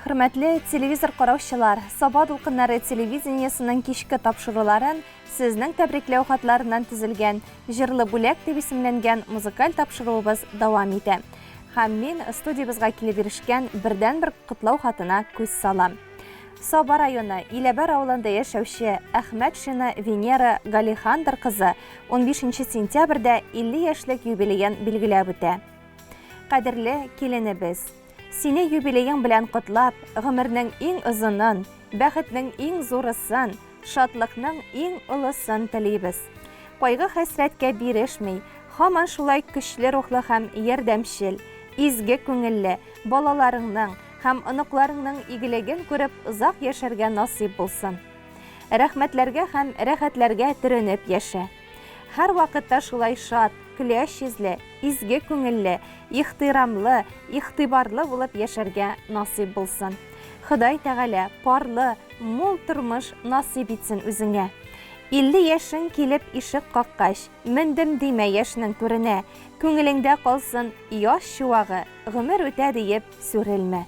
Хөрмәтле телевизор караучылар, Саба дулкыннары телевидениесының кичке тапшыруларын сезнең тәбрикләү хатларыннан төзелгән Җырлы бүләк дип исемләнгән музыкаль тапшыруыбыз дәвам итә. Һәм мин студиябезгә килеп ирешкән бердәнбер котлау хатына күз салам. Саба районы Иләбәр авылында яшәүче Әхмәтшина Венера Галихандр кызы 15 сентябрьдә 50 яшьлек юбилеен билгеләп үтә. Кадерле киленебез! Сине юбилеең белән котлап, гомернең иң озынын, бәхетнең иң зурысын, шатлыкның иң олысын телибез. Кайгы-хәсрәткә бирешми, һаман шулай көчле рухлы һәм ярдәмчел, изге күңелле, балаларыңның һәм оныкларыңның игелеген күреп озак яшәргә насыйп булсын. Рәхмәтләргә һәм рәхәтләргә төренеп яшә. Һәрвакытта шулай шат, көләч йөзле, изге күңелле, ихтирамлы, игътибарлы булып яшәргә насыйп булсын. Ходай Тәгалә парлы, мул тормыш насыйп итсен үзеңә. 50 яшең килеп ишек каккач, мендем димә яшьнең түренә, күңелеңдә калсын яшь чуагы, гомер үтә диеп сүрелмә.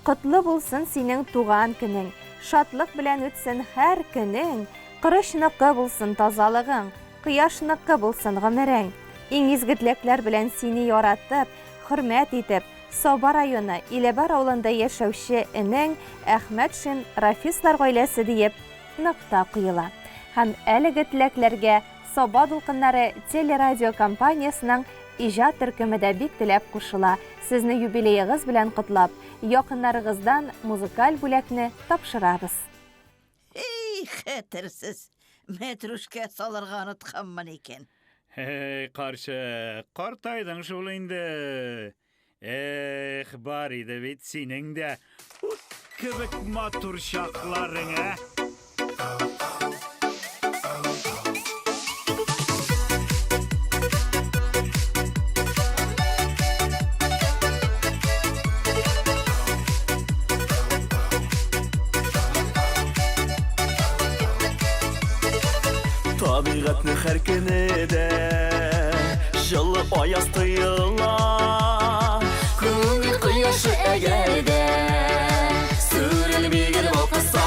Котлы булсын синең туган көнең, шатлык белән үтсен һәр көнең, Корычныкы булсын тазалыгың, Кояшныкы булсын гомерең. Иң изге теләкләр белән сине яратып, хөрмәт итеп, Саба районы, Иләбәр авылында яшәүче энең Әхмәтшин Рафислар гаиләсе диеп нокта куела. Һәм әлеге теләкләргә Саба дулкыннары телерадиокомпаниясенең иҗат төркеме дә бик теләп кушыла, сезне юбилеегыз белән котлап, якыннарыгыздан музыкаль бүләкне тапшырабыз. Эй, хәтерсез, мәтрүшкә салырга онытканмын икән. Эй, карчык, картайдың шул инде. Эх, бар иде бит синең дә ут кебек матур чакларың, ә? Табигатьнең һәр көне дә җылы аяз тоела. Күңел кояшы әгәр дә сүрелми гел балкыса.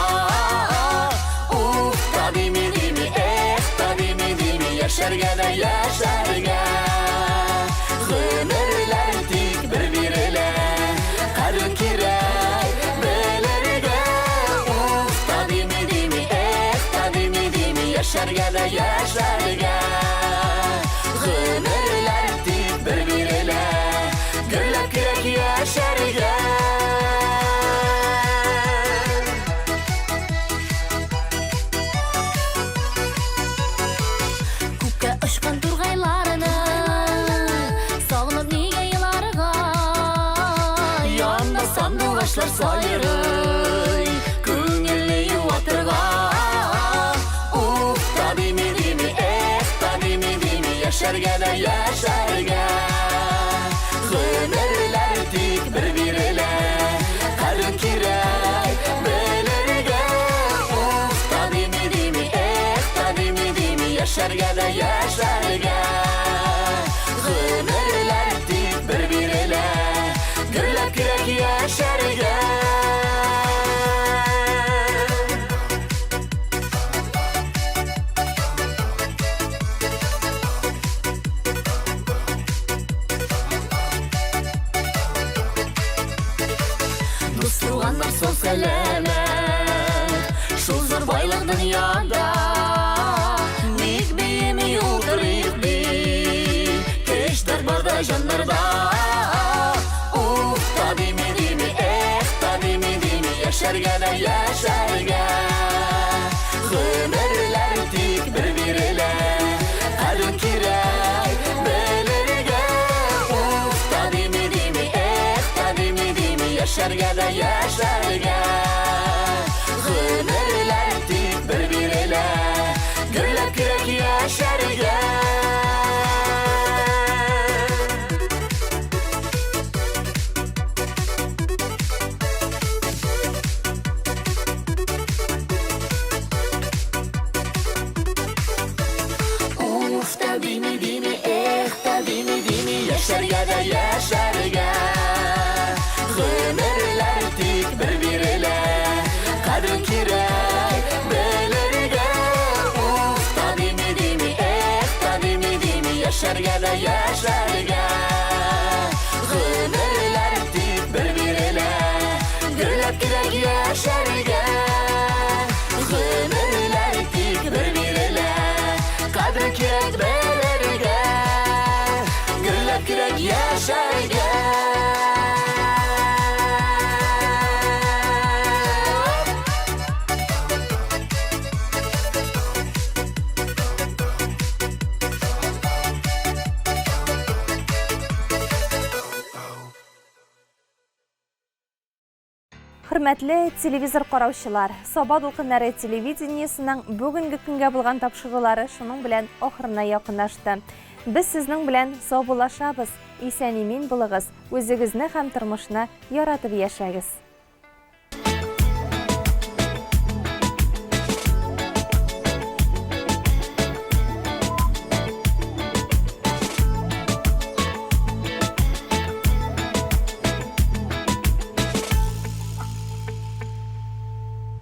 Ух, та дими дими, эх, та дими дими, яшәргә дә яшәргә. Гомерләр тик бер бирелә, кадер кирәк белергә. Ух, та дими дими, эх, та дими дими, яшәргә дә яшәргә. Гомерләр тик бер бирелә, гөрләп кирәк яшәргә. Күккә очкан тургайларны сагынып нигә еларга? Янда сандугачлар сайрый, күңелне юатырга. Ух, та дими дими, эх, та дими дими, яшәргә дә яшәргә. Гомерләр тик бер бирелә, кадер кирәк белергә. Ух, та дими дими, эх, та дими дими, яшәргә дә яшәргә. Гомерләр тик бер бирелә, гөрләп кирәк яшәргә. Дус туганнар сау сәламәт, шул зур байлык дөньяда. Ник биеми утырыйк ди, көч дәрт барда җаннарда. Ух, та дими дими, эх, та дими дими, яшәргә дә яшәргә. Гомерләр тик бер бирелә, кадер кирәк белергә. Ух, та дими дими, эх, та дими дими, яшәргә дә яшәргә. Гомерләр тик бер бирелә, гөрләп кирәк яшәргә. Уф, та дими дими, эх, та дими дими, яшәргә дә яшәргә. Гомерләр тик бер бирелә. Хөрмәтле телевизор караучылар, Саба дулкыннары телевидениесының бүгенге көнгә булган тапшырулары шуның белән ахырына якынлашты. Без сезнең белән саубуллашабыз. Исән-имин булыгыз, үзегезне һәм тормышны яратып яшәгез.